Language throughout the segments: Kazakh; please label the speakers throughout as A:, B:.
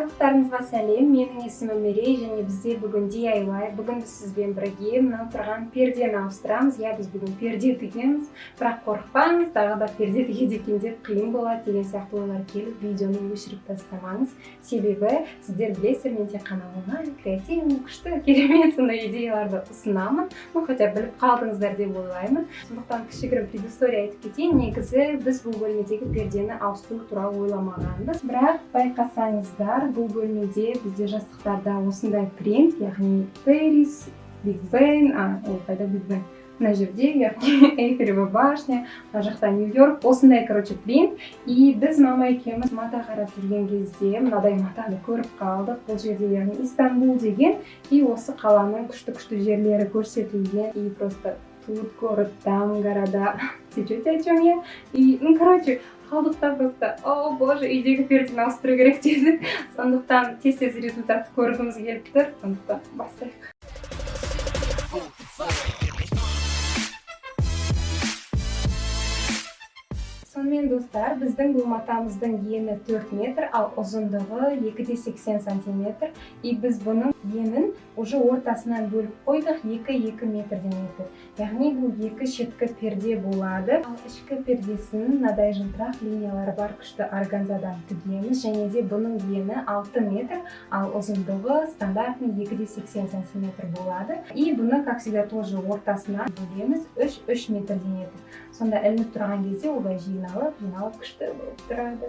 A: Барлықтарыңызға сәлем, менің есімім Мерей және бізде бүгін DIY. Бүгін біз сізбен бірге мынау тұрған пердені ауыстырамыз. Иә, біз бүгін перде тігеміз, бірақ қорықпаңыз, тағы да перде тігеді екен деп қиын болады деген сияқты ойлар келіп, видеоны өшіріп тастамаңыз. Себебі сіздер білесіздер, мен тек қана оңай, креативный, күшті, керемет сондай идеяларды ұсынамын. Ну, хотя біліп қалдыңыздар деп ойлаймын. Сондықтан кішігірім предыстория айтып кетейін. Негізі біз бұл бөлмедегі пердені ауыстыру туралы ойламағанбыз, бірақ байқасаңыздар, бұл бөлмеде бізде жастықтарда осындай принт, яғни Пэрис, Биг Бен, а ол қайда Биг Бен, мына жерде, яғни Эйфелева башня, мына жақта Нью Йорк, осындай, короче, принт. И біз мама екеуміз мата қарап жүрген кезде мынадай матаны көріп қалдық. Бұл жерде, яғни, Истанбул деген и осы қаланың күшті күшті жерлері көрсетілген. И просто тут город, там города, чуть о чем я. И, ну, короче, қалдық та, просто «О боже, үйдегі пердені ауыстыру керек» дедік. Сондықтан тез тез результатты көргіміз келіп тұр, сондықтан бастайық. Сонымен, достар, біздің бұл матамыздың ені 4 метр, ал ұзындығы 2,80 сантиметр. И біз бұның енін уже ортасынан бөліп қойдық, 2-2 метрден етіп, яғни бұл екі шеткі перде болады. Ал ішкі пердесін мынадай жылтырақ линиялары бар күшті органзадан тігеміз. Және де бұның ені 6 метр, ал ұзындығы стандартный 2,80 сантиметр болады. И бұны, как всегда, тоже ортасынан бөлеміз, 3-3 метрден етіп. Сонда ілініп тұрған кезде ол былай жиналып жиналып күшті болып тұрады.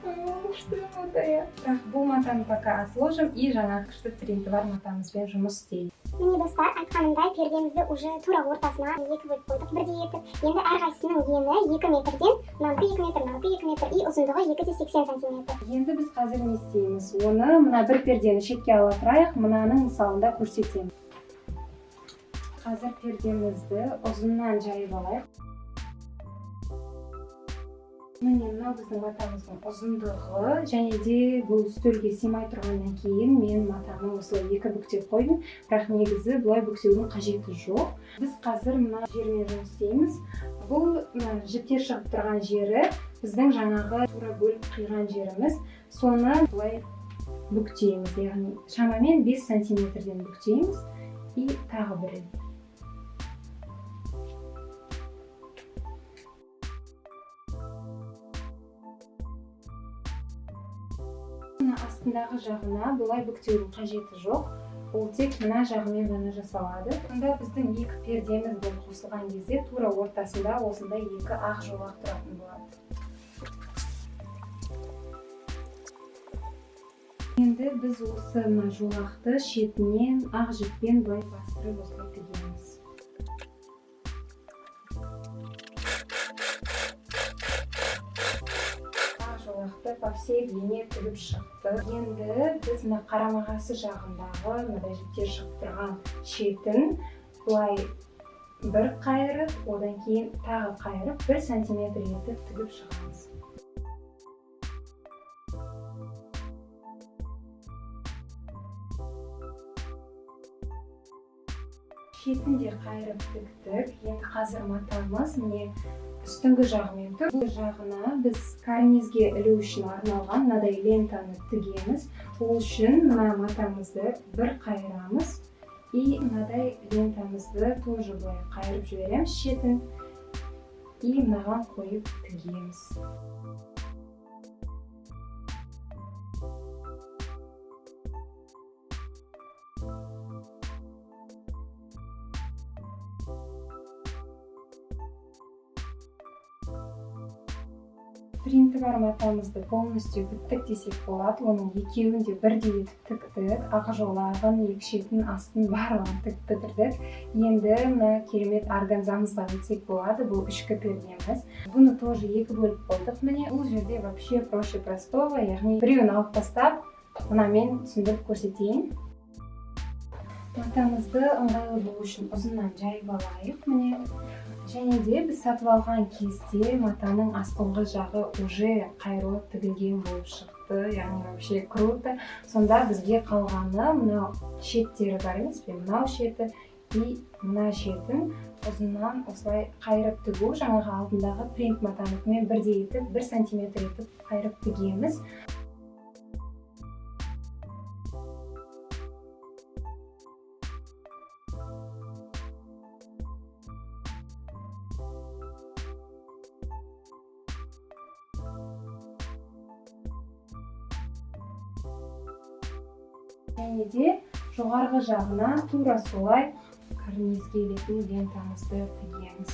A: Күшті мата, иә. Бірақ бұл матаны пока отложим и жаңағы күшті принті бар матамызбен жұмыс істейік.
B: Міне, достар, айтқанымдай, пердемізді уже тура ортасына екі бөліп қойдық бірдей етіп. Енді әрқайсысының ені 2 метрден, мынанікі 2 метр, мынанікі 2 метр и ұзындығы 2,80 сантиметр.
A: Енді біз қазір не істейміз? Оны мына бір пердені шетке ала тұрайық, мынаның мысалында көрсетемін. Қазір пердемізді ұзыннан жайып алайық. Міне, мынау біздің матамыздың ұзындығы. Және де бұл үстелге сыймай тұрғаннан кейін мен матаны осылай екі бүктеп қойдым, бірақ негізі бұлай бүктеудің қажеті жоқ. Біз қазір мына жермен жұмыс істейміз. Бұл мына жіптер шығып тұрған жері біздің жаңағы тура бөліп қиған жеріміз. Соны былай бүктейміз, яғни шамамен 5 сантиметрден бүктейміз. И тағы бір рет. Мына астындағы жағына бұлай бүктеудің қажеті жоқ, ол тек мына жағымен ғана жасалады. Сонда біздің екі пердеміз бұл қосылған кезде тура ортасында осындай екі ақ жолақ тұратын болады. Енді біз осы мына жолақты шетінен ақ жіппен былай бастырып, осылай тігеміз. Ақ жолақты по всей длине тігіп шықты. Енді біз мына қарама қарсы жағындағы мынадай жіптер шығып тұрған шетін былай бір қайырып, одан кейін тағы қайырып, 1 сантиметр етіп тігіп шығамыз. Шетін де қайырып тіктік. Енді қазір матамыз, міне, үстіңгі жағымен тұр. Бұл жағына біз карнизге ілу үшін арналған мынадай лентаны тігеміз. Ол үшін мына матамызды бір қайырамыз и мынадай лентамызды тоже былай қайырып жібереміз шетін и мынаған қойып тігеміз. Принті бар матамызды полностью біттік десек болады. Оның екеуін де бірдей етіп тіктік, ақ жолағын, екі шетін, астын, барлығын тігіп бітірдік. Енді мына керемет органзамызға өтсек болады. Бұл ішкі пердеміз. Бұны тоже екі бөліп қойдық. Міне, бұл жерде вообще проще простого, яғни біреуін алып тастап, мынамен түсіндіріп көрсетейін. Матамызды ыңғайлы болу үшін ұзыннан жайып алайық. Міне, және де біз сатып алған кезде матаның астыңғы жағы уже қайырылып тігілген болып шықты, яғни вообще круто. Сонда бізге қалғаны мынау шеттері бар емес пе, мынау шеті и мына шетін ұзыннан осылай қайырып тігу. Жаңағы алдындағы принт матаныкімен бірдей етіп, 1 сантиметр етіп қайырып тігеміз. Және де жоғарғы жағына тура солай карнизге ілетін лентамызды тігеміз.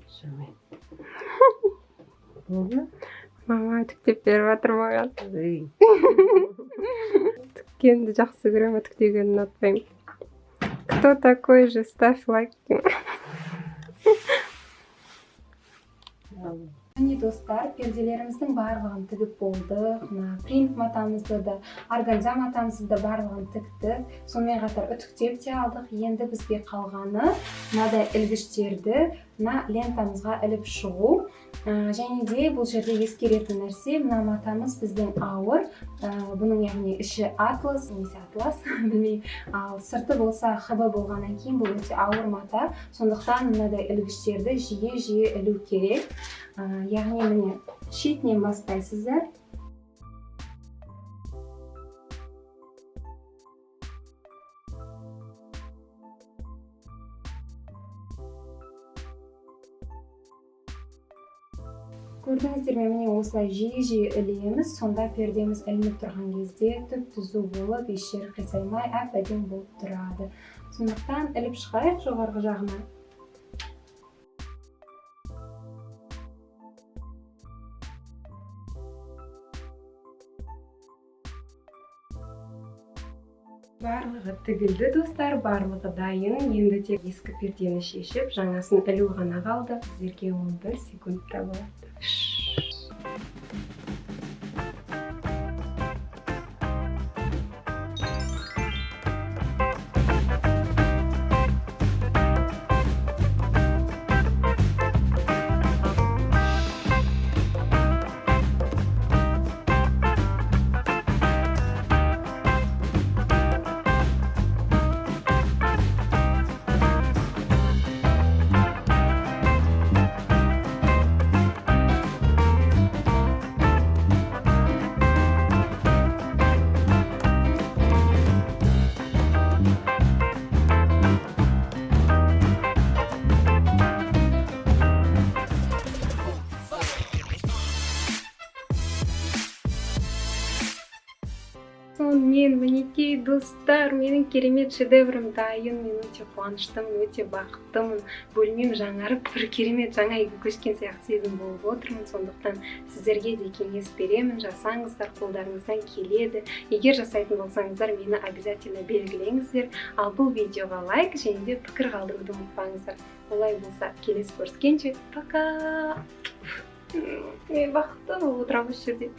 C: Түсірме. Болды.
A: Мама үтіктеп беріп жатыр маған.
C: Ей.
A: Үтіккенді жақсы көремін, үтіктегенді ұнатпаймын. Кто такой же, ставь лайк.
C: Ал.
A: Міне, достар, перделеріміздің барлығын тігіп болдық. Мына принт матамызды да, органза матамызды да барлығын тіктік, сонымен қатар үтіктеп те алдық. Енді бізге қалғаны мынадай ілгіштерді мына лентамызға іліп шығу. Және де бұл жерде ескеретін нәрсе: мына матамыз біздің ауыр, бұның, яғни, іші атлас немесе атлас, білмеймін, ал сырты болса ХБ болғаннан кейін, бұл өте ауыр мата. Сондықтан мынадай ілгіштерді жиі жиі ілу керек. Яғни, міне, шетінен бастайсыздар. Көрдіңіздер ме? Міне, осылай жиі жиі ілеміз. Сонда пердеміз ілініп тұрған кезде түп түзу болып, еш жері қисаймай, әп әдемі болып тұрады. Сондықтан іліп шығайық жоғарғы жағына. Барлығы тігілді, достар, барлығы дайын. Енді тек ескі пердені шешіп, жаңасын ілу ғана қалды. Сіздерге 11 секундта болады. Сонымен, мінекей, достар, менің керемет шедеврім дайын. Мен өте қуаныштымын, өте бақыттымын. Бөлмем жаңарып, бір керемет жаңа үйге көшкен сияқты сезім болып отырмын. Сондықтан сіздерге де кеңес беремін: жасаңыздар, қолдарыңыздан келеді. Егер жасайтын болсаңыздар, мені обязательно белгілеңіздер. Ал бұл видеоға лайк және де пікір қалдыруды ұмытпаңыздар. Олай болса, келесі көріскенше, пока! Мен бақытты болып отырамын осы жерде.